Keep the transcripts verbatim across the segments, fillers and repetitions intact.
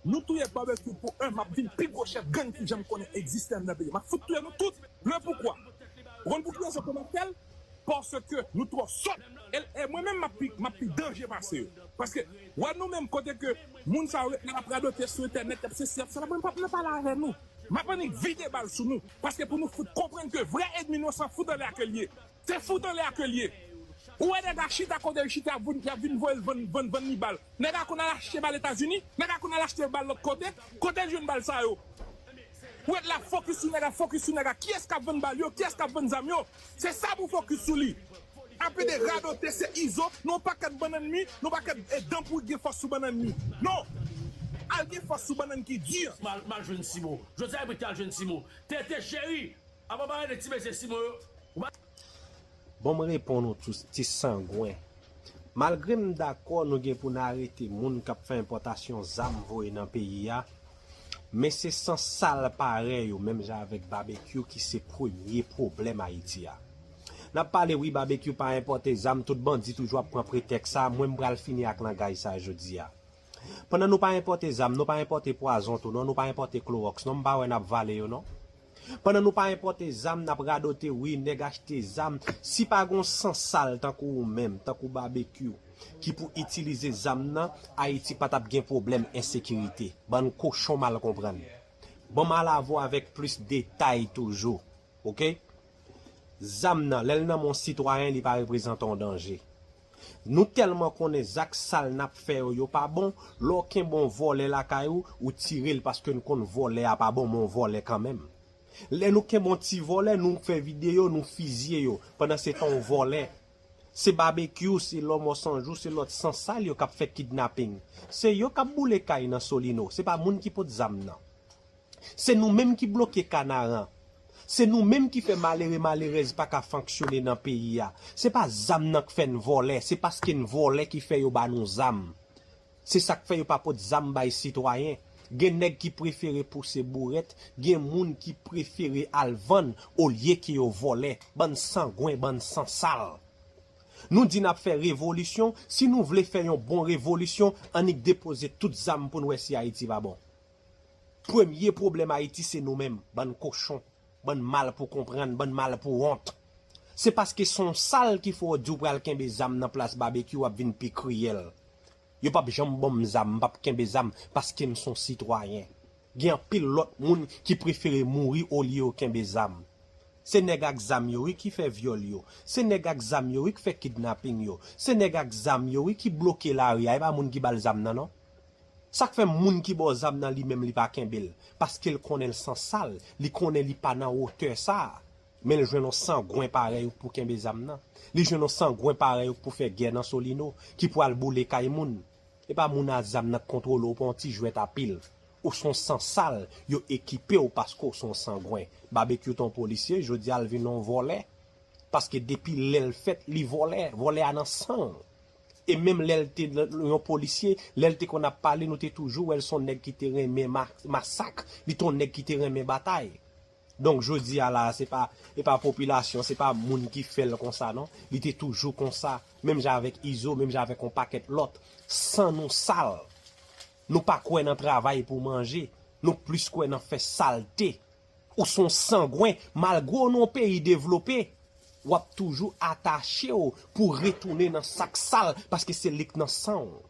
Nou touye Barbecue pou en, m ap vin pi gwo chèf gang ki janm konnen egziste anndan peyi. M ap fout touye nou tout. Le poukwa? Ou konn pou ki rezon ke m ap fè l? Paske nou twò sòt. E, e mwen menm, m ap pi, m ap pi danje pase yo. Paske, wè nou menm kote ke moun sa yo ret la, y ap radote sou entènèt, y ap sesi, y ap sela, mwen p ap nan pale avè nou. M ap annik vide bal sou nou. Paske pou nou fout konprann ke vrè ènmi nou an, se fout anlè a ke l ye. Se fout anlè a ke l ye. Ou wè nèg la chita kote l chita, y ap vin, y ap vin voye l vann, vann, vann li bal. Nèg la konn al achte bal Etazini, nèg la konn al achte bal lòt kote. Kote l jwenn bal sa yo? Ou ret la fokis sou nèg la, fokis sou nèg la. Kiyès k ap vann bal yo? Kiyès k ap vann zam yo? Se sa pou fokis sou li. Apede radote se Izo, nou pakèt bannann mi, nou pakèt e dan pou gen fòs sou bannann mi. Non! Al gen fòs sou bannann ki di. M al, m al jwenn Simo. Jodi a, mwen te al jwenn Simo. Tete cheri, apa pa rele ti mesye Simo yo? Ou pa Bon, m reponn ou tou, ti sangwen. Malgre m dakò nou gen pou n arete moun k ap fè enpòtasyon zam voye nan peyi a, men se sansal parèy ou, menm jan avèk Babekyou ki se premye pwoblèm Ayiti a. N ap pale, wi, Babekyou pa enpòte zam, tout bandi toujou ap pran pretèks sa, mwen m pral fini ak langaj sa jodi a. Pandan nou pa enpòte zam, nou pa enpòte pwazon tou non, nou pa enpòte klowòks non, m pa wè n ap vale yo non. Pandan nou pa enpòte zam, n ap radote, wi, nèg achte zam. Si pa gon sansal tankou ou menm, tankou Babekyou, ki pou itilize zam nan, Ayiti pa t ap gen pwoblèm ensekirite. Bann kochon mal konprann. Ban m al avè w avèk plis detay toujou. Oke? Zam nan, lè l nan men yon sitwayen, li pa reprezante yon danje. Nou tèlman konnen zak sal n ap fè yo, yo pa bon, lè w kenbe yon vòlè lakay ou, ou tire l paske n konn vòlè a pa bon, men yon vòlè kanmenm. Lè nou kenbe yon ti vòlè, nou fè videyo, nou fizye yo, pandan se tan yon vòlè. Se Babekyou, se Lòmò Sanjou, se lòt sansal yo k ap fè kidnaping. Se yo k ap boule kay nan Solino, se pa moun ki pot zam nan. Se nou menm ki bloke Kanaran. Se nou menm ki fè malere malerèz pa ka fonksyone nan peyi a. Se pa zam nan k fè n vòlè, se paske n vòlè ki fè yo ba nou zam. Se sa k fè yo pa pot zam bay sitwayen. Gen nèg ki prefere pouse bourèt, gen moun ki prefere al vann olye ke yo vòlè. Bann sangwen, bann sansal. Nou di n ap fè revolisyon, si nou vle fè yon bon revolisyon, annik depoze tout zam pou n wè si Ayiti va bon. Premye pwoblèm Ayiti se nou menm, bann kochon, bann mal pou konprann, bann mal pou wont. Se paske se yon sal ki fè w di w pral kenbe zam nan plas Babekyou, w ap vin pi kriyèl. Yo p ap janm ban m zam, m p ap kenbe zam paske m se yon sitwayen. Gen anpil lòt moun ki prefere mouri olye yo kenbe zam. Se nèg ak zam yo wi ki fè vyòl yo. Se nèg ak zam yo wi ki fè kidnaping yo. Se nèg ak zam yo wi ki bloke lari a. E pa moun ki ba l zam nan non. Sa k fè moun ki ba w zam nan li menm li pa kenbe l? Paske l konnen l sansal, li konnen li pa nan wotè sa a. Men l jwenn yon sangwen parèy ou k pou kenbe zam nan. Li jwenn yon sangwen parèy ou k pou fè gè nan Solino, ki pral boule kay moun. E pa moun a zam nan k kontwole w, ou pa yon ti jwèt a pil. Ou se yon sansal, yo ekipe w paske w se yon sangwen. Babekyou t yon polisye, jodi a l vin yon vòlè. Paske depi lè l fèt, li vòlè. Vòlè a nan san l. E menm lè l te l-, yon polisye, lè l te konn ap pale, nou te toujou wè l se yon nèg ki te renmen ma-, masak, li te yon nèg ki te renmen batay. Donk, jodi a la, se pa, e pa popilasyon, se pa moun ki fè l konsa, non. Li te toujou konsa, menm jan avèk Izo, menm jan avèk yon pakèt lòt. San nou sal. Nou pa kwè nan travay pou manje. Nou plis kwè nan fè salte. Ou se yon sangwen, malgre w nan yon peyi devlope, w ap toujou atache w pou retounen nan sa k sal, paske se li k nan san w.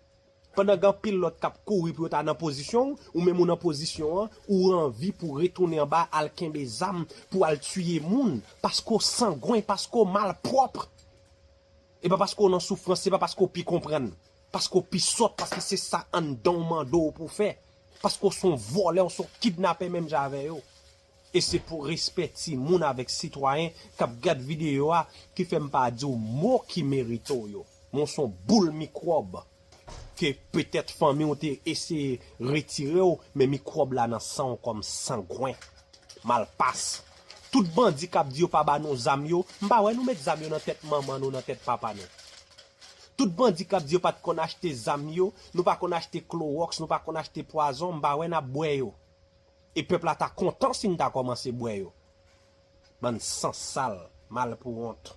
Pandan gen anpil lòt k ap kouri pou yo ta nan pozisyon w, ou menm ou nan pozisyon an, ou anvi pou retounen anba al kenbe zam, pou al tiye moun, paske w sangwen, paske w malpwòp. E pa paske w nan soufrans, se pa paske w pi konprann. Paske w pi sòt, paske se sa anndan w mande w pou fè. Paske w se yon vòlè, w se yon kidnapè menm jan avè yo. E se pou respè timoun avèk sitwayen k ap gad videyo a ki fè m pa di w mo ki merite w yo. Men w se yon boul mikwòb ke petèt fanmi w te eseye retire w, men mikwòb la nan san w kòm sangwen. Malpas. Tout bandi k ap di yo pa ba nou zam yo, m pa wè nou met zam yo nan tèt manman nou, nan tèt papa nou. Tout bandi k ap di yo pa t konn achte zam yo, nou pa konn achte klowòks, nou pa konn achte pwazon, m pa wè n ap bwè yo. E pèp la ta kontan si n ta kòmanse bwè yo. Bann sansal, mal pou wont.